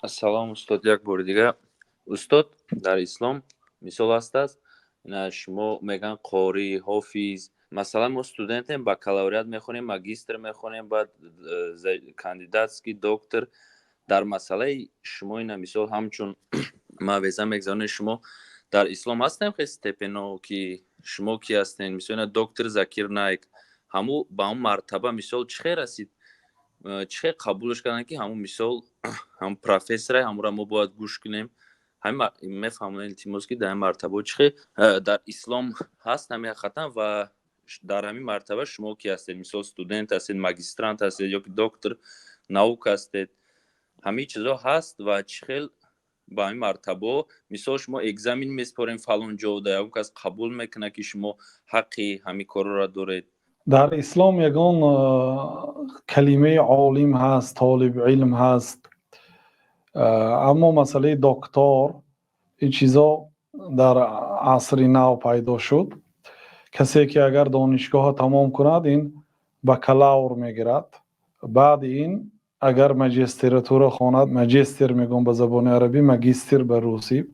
Ассалом, устод, як бори дига. Устод, дар ислом мисол ҳастааст, шумо мегӯянд қорӣ, ҳофиз. Масалан, мо студентем, бакалавриат мехонем, магистр мехонем, баъд кандидатский, доктор. Дар масъалаи шумо ина мисол ҳамчун мавъиза мегзаронед, шумо дар ислом ҳастем хел степено, ки шумо ки ҳастен? Мисол, ина доктор Закир Найк ҳаму ба ҳамун мартаба, мисол, чӣ хел расид, чӣ хел қабулш карданд, ки ҳамун, мисол, ҳамун профессора, ҳамура мо бояд гӯш кунем? Ҳамин мефаҳмонед, илтимос, ки дар ин мартабао чӣ хел дар ислом ҳаст ҳамин ҳақиқатан ва дар ҳамин мартаба шумо ки ҳастед? Мисол, студент ҳастед, магистрант ҳастед ё ки доктор наук ҳастед? Ҳамин чизо ҳаст ва чӣ хел ба ҳамин мартабао, мисол, шумо экзамен меспорем фалон ҷо, дар ягон кас қабул мекунад, ки шумо ҳаққи ҳамин корро доред? Дар ислом ягон калимаи олим ҳаст, толибилм ҳаст, аммо масъалаи доктор, ин чизо дар асри нав пайдо шуд. Касе ки агар донишгоҳро тамом кунад, ин бакалавр мегирад. Баъди ин агар маҷистратура хонад, маҷистр мегӯям ба забони арабӣ, магистр ба русӣ,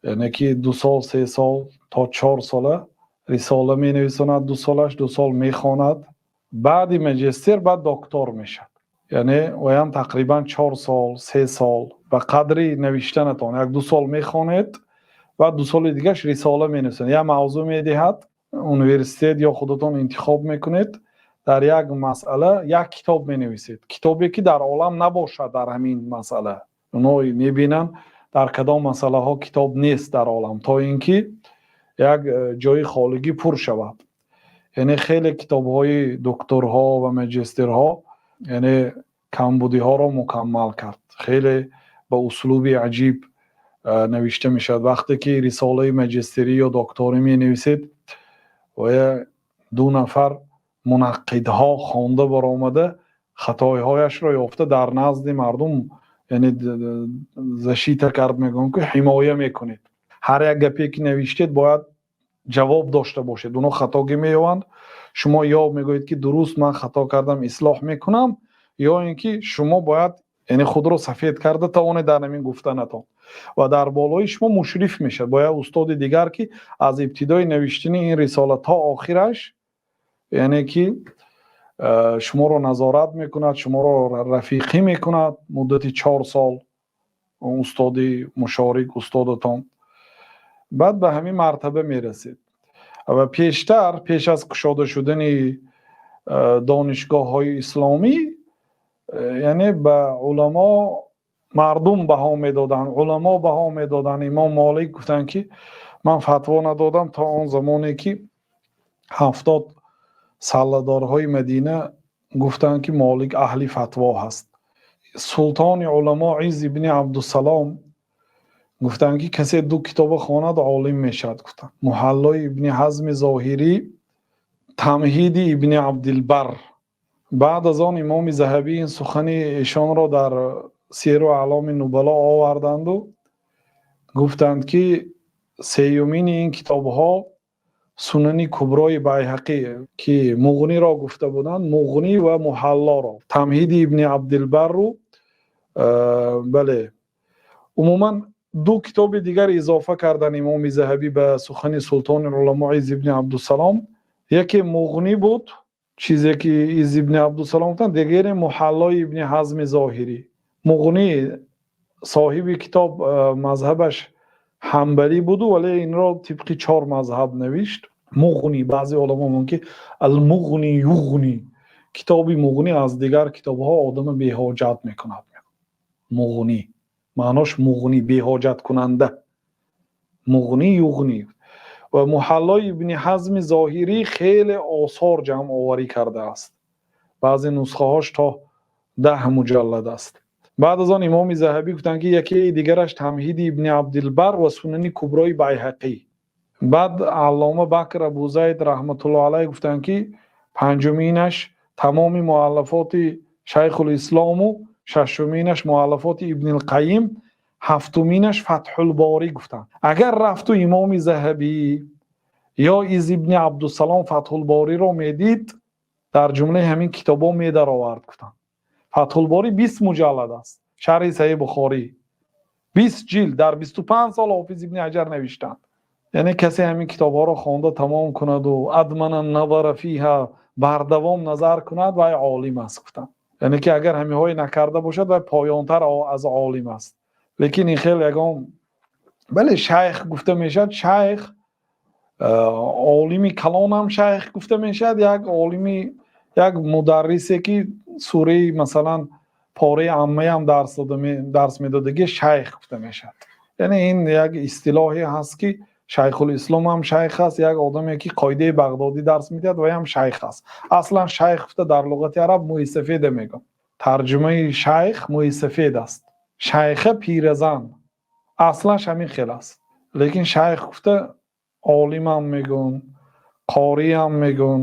яъне ки 2 сол, 3 сол то 4 сола рисола менависонад, 2 солаш, 2 сол мехонад. Баъди маҷистр баъд доктор мешавад, яъне оям тақрибан 4 сол, 3 сол, ба қадри навиштанатон. Як ду сол мехонед, баъд 2 соли дигаш рисола менависонед. Як мавзӯъ медиҳад университет ё худатон интихоб мекунед, дар як масъала як китоб менависед, китобе ки дар олам набошад дар ҳамин масъала. Оно мебинанд, дар кадом масъалаҳо китоб нест дар олам, то ин ки як ҷои холигӣ пур шавад. Яъне хеле китобҳои докторҳо ва маҷистерҳо, яъне камбудиҳоро мукаммал кард. Хеле ба услуби аҷиб навишта мешавад. Вақте ки рисолаи маҷистерӣ ё докторӣ менависед, оя ду нафар мунаққидҳо хонда баромада, хатоиҳояшро ёфта, дар назди мардум, яъне защита кард мегӯям, ки ҳимоя мекунед. Ҳар як гапе ки навиштед, бояд ҷавоб дошта бошед. Оно хатогӣ меёбанд, шумо ё мегӯед, ки дуруст, ман хато кардам, ислоҳ мекунам, ё ин ки шумо бояд, яъне худро сафед карда тавонед дар ҳамин гуфтанатон. Ва дар болои шумо мушриф мешавад бо як устоди дигар, ки аз ибтидои навиштани ин рисола то охираш, яъне ки шуморо назорат мекунад, шуморо рафиқӣ мекунад муддати 4 сол устоди мушорик, устодатон. Баъд ба ҳамин мартаба мерасед. Ва пештар, пеш аз кушода шудани донишгоҳҳои исломӣ, яъне ба уламо мардум баҳо медоданд, уламо баҳо медоданд. Имом Молик гуфтанд, ки ман фатво надодам то он замоне ки 70 салладорҳои Мадина гуфтанд, ки Молик аҳли фатво ҳаст. Султони уламо Из ибни Абдусалом гуфтанд, ки касе ду китоба хонад, олим мешавад. Гуфтанд: Муҳаллои Ибни Ҳазми Зоҳирӣ, Тамҳиди Ибни Абдилбар. Баъд аз он Имоми Заҳабӣ ин сухани эшонро дар Сияру аъломи нубало оварданду гуфтанд, ки сеюмини ин китобҳо Сунани Куброи Байҳақӣ, ки Муғниро гуфта буданд, Муғнӣ ва Муҳаллоро, Тамҳиди Ибни Абдилбарру. Бале, умуман ду китоби дигар изофа кардан Имоми Заҳабӣ ба сухани султони уламо Из ибни Абдусалом. Яке Муғнӣ буд, чизе ки Из ибни Абдусалом гуфтанд, дигаре Муҳаллои Ибни Ҳазми Зоҳирӣ. Муғнӣ соҳиби китоб мазҳабаш ҳамбалӣ буду, вале инро тибқи чор мазҳаб навишт. Муғнӣ, баъзе уламо мегӯянд, ки алмуғнӣ юғнӣ, китоби Муғнӣ аз дигар китобҳо одама беҳоҷат мекунад. Муғнӣ маънош муғнӣ, беҳоҷаткунанда, муғнӣ юғнӣ. Ва Муҳаллои Ибни Ҳазми Зоҳирӣ хеле осор ҷамъоварӣ кардааст, баъзе нусхаҳош то 10 муҷаллад аст. Баъд аз он Имоми Заҳабӣ гуфтанд, ки якеи дигараш Тамҳиди Ибни Абдилбар ва Сунани Куброи Байҳақӣ. Баъд Аллома Бакр Абузайд раҳматуллоҳ алайҳ гуфтанд, ки панҷуминаш тамоми муаллафоти Шайхулислому, шашуминаш муаллафоти Ибнилқайим, ҳафтуминаш Фатҳулборӣ гуфтанд. Агар рафту Имоми Заҳабӣ ё Из ибни Абдусалом Фатҳулбориро медид, дар ҷумлаи ҳамин китобҳо медаровард, гуфтанд. Фатҳулборӣ 20 муҷаллад аст, шарҳи Саҳиҳи Бухорӣ. 20 ҷилд дар 25 сол Ҳофиз Ибни Ҳаҷар навиштанд. Яъне касе ҳамин китобҳоро хонда тамом кунаду أدمن النظر فيها, бардавом назар кунад, вай олим аст, гуфтанд. Яъне ки агар ҳамиҳое накарда бошад, вай поёнтар аз олим аст. Лекин ин хел ягон, бале, шайх гуфта мешавад. Шайх, олими калонам шайх гуфта мешавад. Як олими, як мударрисе, ки сураи, масалан, пораи аммаям дарс медодагӣ, шайх гуфта мешавад. Яъне ин як истилоҳе ҳаст, ки шайхулислом ҳам шайх аст, як одаме, ки қоидаи бағдодӣ дарс медиҳад, вай ҳам шайх аст. Аслан шайх гуфта дар луғати араб мӯйсафеда мегӯям. Тарҷумаи шайх мӯйсафед аст. Шайха пиразан, аслаш ҳамин хел аст. Лекин шайх гуфта олимам мегӯн, қориам мегӯн.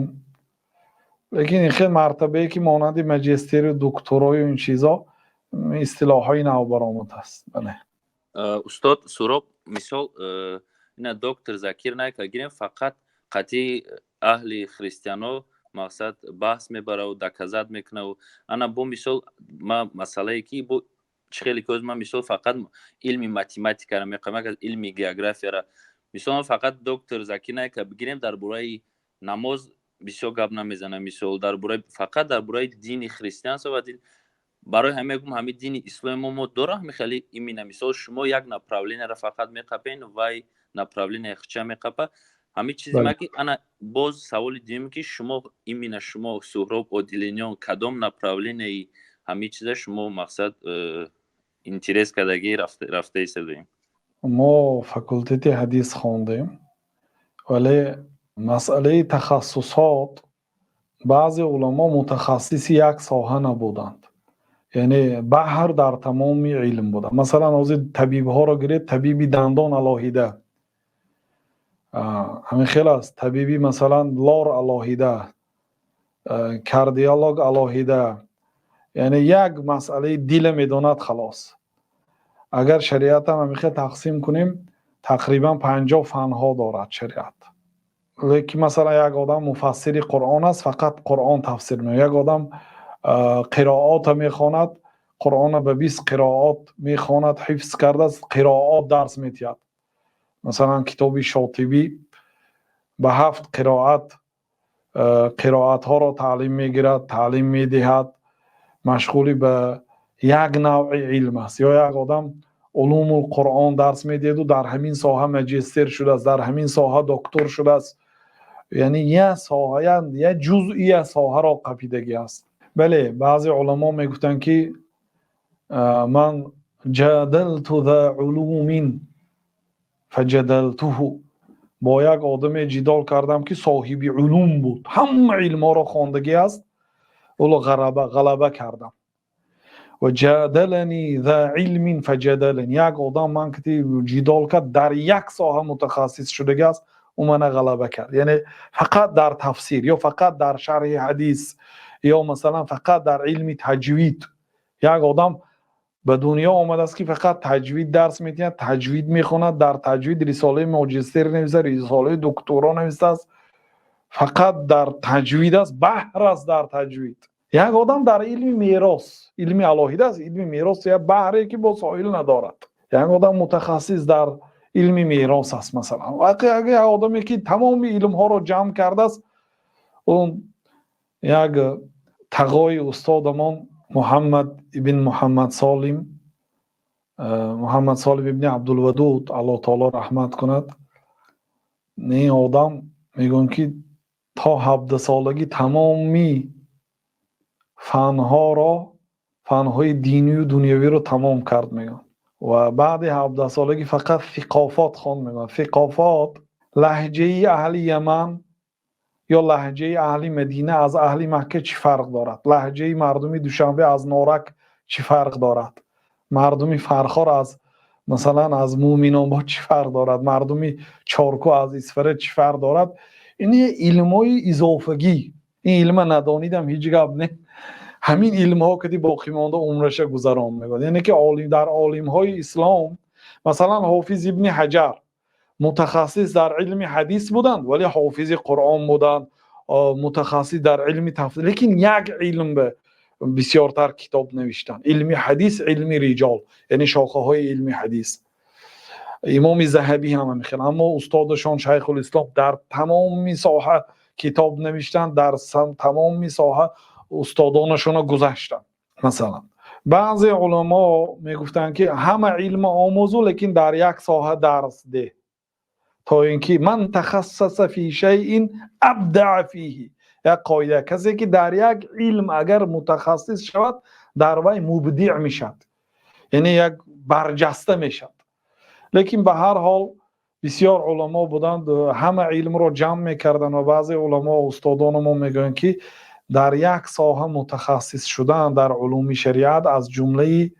Лекин ин хел мартабае, ки монанди маҷистеру докторою ин чизо, истилоҳҳои нав баромад аст, бале. Устод Суроб, мисол, ина доктор Закир Найка гирем, фақат қатъи аҳли христиано, мақсад, баҳс мебараву доказать мекунаву ана бо мисол ма масъалае, ки бо чӣ хеле ки ман, мисол, фақат илми математикаро мехоҳам, як илми географияра, мисол, фақат доктор Закир Найка бигирем, дар бораи намоз бисёр гап намезанам, мисол, дар бораи, фақат дар бораи дини христианство ва дин. Барои ҳамин мегӯм, ҳамин дини исломи мо дора ҳами хеле именно, мисол, шумо як направлениеро фақат меқапен, вай направление хча меқапа. Ҳамин чизе ма ки ана боз саволи дуюм, ки шумо, именно шумо, Суҳроб Одилиниён, кадом направленияи ҳамин чиза шумо, мақсад, интерес кардагӣ рафта истодаем? Мо факултети ҳадис хондем, вале масъалаи тахассусот, баъзе уламо мутахассиси як соҳа набуданд, яъне баҳр дар тамоми илм буданд. Масалан, ҳозир табибҳоро гиред, табиби дандон алоҳида, ҳамин хел аст, табиби, масалан, лор алоҳида, кардиолог алоҳида. Яъне як масъалаи дила медонад, халос. Агар шариатам ҳамин хел тақсим кунем, тақрибан 50 фанҳо дорад шариат. Лекин, масалан, як одам муфассири Қуръон аст, фақат Қуръон тафсир мекунад. Як одам қироата мехонад, Қуръонро ба 20 қироат мехонад, ҳифз кардааст, қироат дарс медиҳад. Масалан, китоби Шотибӣ ба ҳафт қироат, қироатҳоро таълим мегирад, таълим медиҳад, машғули ба як навъи илм аст. Ё як одам улумул Қуръон дарс медиҳаду дар ҳамин соҳа маҷистер шудааст, дар ҳамин соҳа доктор шудааст. Яъне як соҳа, як ҷузъи як соҳаро қапидагӣ аст. Бале, баъзе уламо мегуфтанд, ки ман جادلت ذا علوم فجادلته, бо як одаме ҷидол кардам, ки соҳиби улум буд, ҳама илмҳоро хондагӣ аст, ӯро ғалаба кардам. وجادلني ذا علم فجادلني, як одам ман ки ҷидол кард, дар як соҳа мутахассис шудагӣ аст, ӯ мана ғалаба кард. Яъне фақат дар тафсир ё фақат дар шарҳи ҳадис ё, масалан, фақат дар илми таҷвид. Як одам ба дунё омадааст, ки фақат таҷвид дарс медиҳад, таҷвид мехонад, дар таҷвид рисолаи моҷистер нависад, рисолаи докторо навистааст, фақат дар таҷвид аст, баҳр аст дар таҷвид. Як одам дар илми мерос, илми алоҳида аст, илми мерос як баҳре, ки бо соҳил надорад. Як одам мутахассис дар илми мерос аст, масалан. Як одаме, ки тамоми илмҳоро ҷамъ кардааст. Он як тағои устодамон Муҳаммад ибн Муҳаммад Солим, Муҳаммад Солим ибни Абдулвадуд, Аллоҳ таоло раҳмат кунад, ин одам мегӯянд, ки то 17 солагӣ тамоми фанҳоро, фанҳои динию дунявиро тамом кард, мегӯянд. Ва баъди 17 солагӣ фақат фиқофот хонд, мегӯянд. Фиқофот, лаҳҷаи аҳли Яман ё лаҳҷаи аҳли Мадина аз аҳли Макка чӣ фарқ дорад? Лаҳҷаи мардуми Душанбе аз Норак чӣ фарқ дорад? Мардуми Фархор аз, масалан, аз Муъминобод чӣ фарқ дорад? Мардуми Чорку аз Исфара чӣ фарқ дорад? Ин илмҳои изофагӣ, ин илма надонидам ҳеҷ гап не. Ҳамин илмҳо кади боқӣ монда умраша гузарон, мегӯяд. Яъне ки дар олимҳои ислом, масалан, Ҳофиз Ибни Ҳаҷар мутахассис дар илми ҳадис буданд, вале ҳофизи Қуръон буданд, мутахассис дар илми тафсир, лекин як илм ба Бисёртар китоб навиштанд. Илми ҳадис, илми риҷол, яъне шохаҳои илми ҳадис. Имоми Заҳабӣ ҳам ҳамин хел, аммо устодашон Шайхулислом дар тамоми соҳа китоб навиштанд, дар тамоми соҳа устодонашонро гузаштанд. Масалан, баъзе уламо мегуфтанд, ки ҳама илм омӯзу, лекин дар як соҳа дарс деҳ, то ин ки من تخصص في شيء أبدع فيه. Як қоида: касе ки дар як илм агар мутахассис шавад, дар вай мубдиъ мешавад, яъне як барҷаста мешавад. Лекин ба ҳар ҳол бисёр уламо буданд, ҳама илмро ҷамъ мекарданд. Ва баъзе уламо, устодони мо мегӯянд, ки дар як соҳа мутахассис шудан дар улуми шариат аз ҷумлаи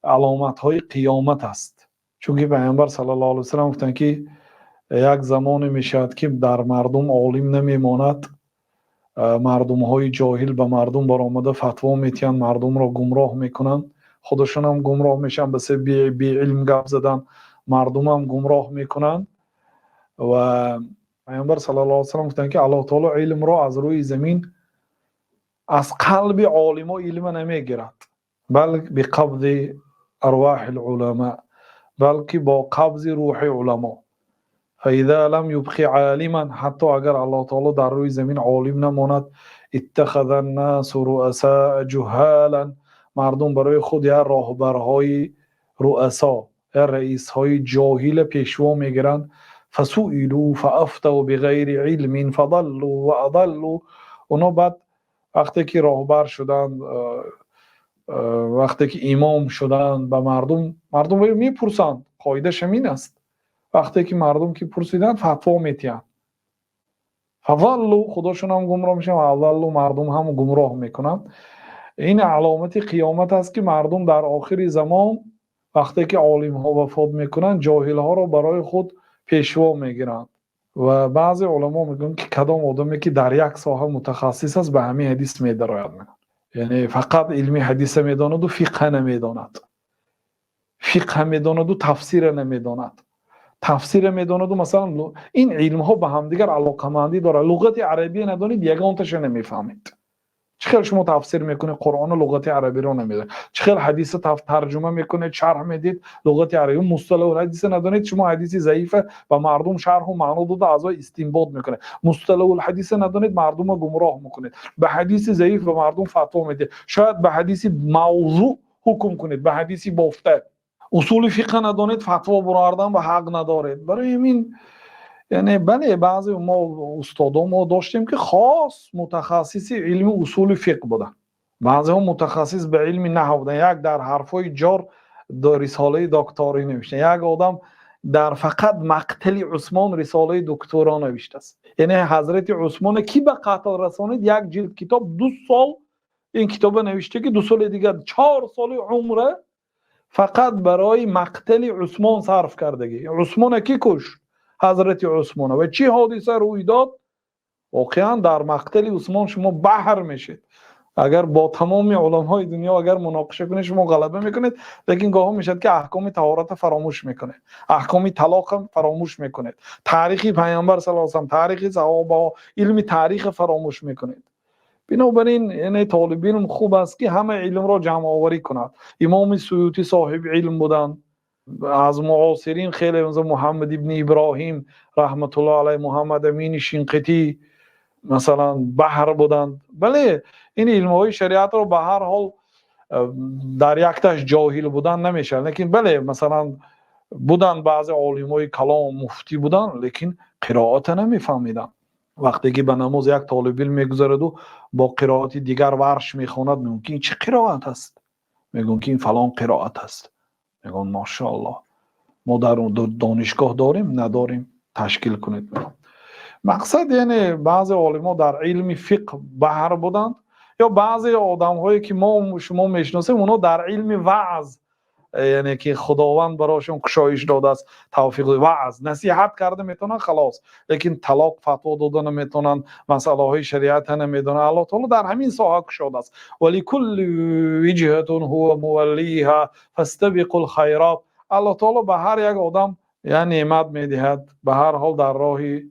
аломатҳои қиёмат аст, чунки Пайғамбар саллаллоҳу алайҳи васаллам гуфтанд, ки як замоне мешавад, ки дар мардум олим намемонад, мардумҳои ҷоҳил ба мардум баромада фатво метиҳанд, мардумро гумроҳ мекунанд, худашон ҳам гумроҳ мешаванд ба сабаби беилм гап задан, мардумам гумроҳ мекунанд. Ва Пайғамбар саллаллоҳу алайҳи васаллам гуфтанд, ки Аллоҳ таоло илмро аз рӯи замин, аз қалби олимо илма намегирад, بل بقبض أرواح العلماء, балки бо қабзи рӯҳи уламо. فإذا لم يبق عالما, ҳатто агар Аллоҳ таоло дар рӯи замин олим намонад, اتخذ الناس رؤساء جهالا, мардум барои худ як роҳбарҳои, руасо, як раисҳои ҷоҳила пешво мегиранд. فسئلوا فأفتوا بغير علم فضلوا وأضلوا. Оно баъд вақте ки роҳбар шуданд, вақте ки имом шуданд, ба мардум мепурсанд. Қоидааш ҳамин аст: вақте ки мардум ки пурсиданд, фатво метиҳанд. فضلوا, худошон ҳам гумроҳ мешаванд, وأضلوا, мардум ҳам гумроҳ мекунанд. Ин аломати қиёмат аст, ки мардум дар охири замон, вақте ки олимҳо вафот мекунанд, ҷоҳилҳоро барои худ пешво мегиранд. Ва баъзе уламо мегӯянд, ки кадом одаме ки дар як соҳа мутахассис аст, ба ҳамин ҳадис медарояд, яъне фақат илми ҳадиса медонаду фиқҳа намедонад, фиқҳа медонаду тафсира намедонад, тафсира медонаду, масалан, ин илмҳо ба ҳамдигар алоқамандӣ дорад. Луғати арабия надонед, ягонташа намефаҳмед. Чӣ хел шумо тафсир мекунед Қуръону луғати арабиро намедонед? Чӣ хел ҳадиса тарҷума мекунед, шарҳ медиҳед, луғати араби, мусталаҳул ҳадиса надонед? Шумо ҳадиси заифа ба мардум шарҳу маъно дода, аз он истинбот мекунед. Мусталаҳул ҳадиса надонед, мардумро гумроҳ мекунед, ба ҳадиси заиф ба мардум фатво медиҳед, шояд ба ҳадиси мавзӯъ ҳукм кунед, ба ҳадиси бофта. Усули фиқҳа надонед, фатво бурардан ба ҳақ надоред. Барои ҳамин, яъне, бале, баъзе мо устодон мо доштем, ки хос мутахассиси илми усули фиқҳ буданд, баъзеҳо мутахассис ба илми наҳв буданд. Як дар ҳарфҳои ҷор рисолаи докторӣ навиштанд, як одам дар фақат мақтали Усмон рисолаи докторо навиштааст, яъне ҳазрати Усмона кӣ ба қатл расонид. Як ҷилд китоб, 2 сол ин китоба навишта, ки 2 соли дигар, 4 соли умра фақат барои мақтали Усмон сарф кардагӣ. Усмона кӣ кушт, ҳазрати Усмона, ва чӣ ҳодиса рӯй дод? Воқеан, дар мақтали Усмон шумо баҳр мешед. Агар бо тамоми уламои дунё агар муноқиша кунед, шумо ғалаба мекунед, лекин гоҳо мешавад, ки аҳкоми таҳората фаромӯш мекунед, аҳкоми талоқа фаромӯш мекунед, таърихи Пайғамбар сал салам, таърихи саҳобаҳо, илми таъриха фаромӯш мекунед. Бинобар ин, яъне, толибилм хуб аст, ки ҳама илмро ҷамъоварӣ кунад. Имоми Суютӣ соҳиби илм буданд. Аз муосирин хеле, Муҳаммад ибни Иброҳим раҳматуллоҳ алайҳ, Муҳаммад Амини Шинқитӣ, масалан, баҳр буданд. Бале, ин илмҳои шариатро ба ҳар ҳол дар якташ ҷоҳил будан намешавад. Лекин бале, масалан, буданд баъзе олимои калом, муфтӣ буданд, лекин қироата намефаҳмиданд. Вақте ки ба намоз як толибилм мегузараду бо қироати дигар варш мехонад, мегӯянд, ки ин чӣ қироат аст? Мегӯянд, ки ин фалон қироат аст. Мегӯянд: «Мошааллоҳ, мо дар донишгоҳ дорем, надорем, ташкил кунед». Мақсад, яъне, баъзе олимо дар илми фиқҳ баҳр буданд ё баъзе одамҳое ки мо шумо мешиносем, онҳо дар илми ваъз, яъне ки Худованд барошон кушоиш додааст, тавфиқ, ваъз насиҳат карда метавонанд, халос. Лекин талоқ фатво дода наметавонанд, масъалаҳои шариата намедонанд. Аллоҳ таоло дар ҳамин соҳа кушодааст. ولكل وجهة هو موليها فاستبقوا الخيرات. Аллоҳ таоло ба ҳар як одам як неъмат медиҳад. Ба ҳар ҳол, дар роҳи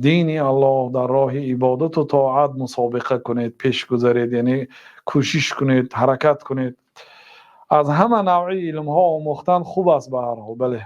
Дини Аллоҳ, дар роҳи ибодату тоат мусобиқа кунед, пеш гузаред, яъне кӯшиш кунед, ҳаракат кунед. Аз ҳама навъи илмҳо омӯхтан хуб аст ба ҳар ҳол, бале.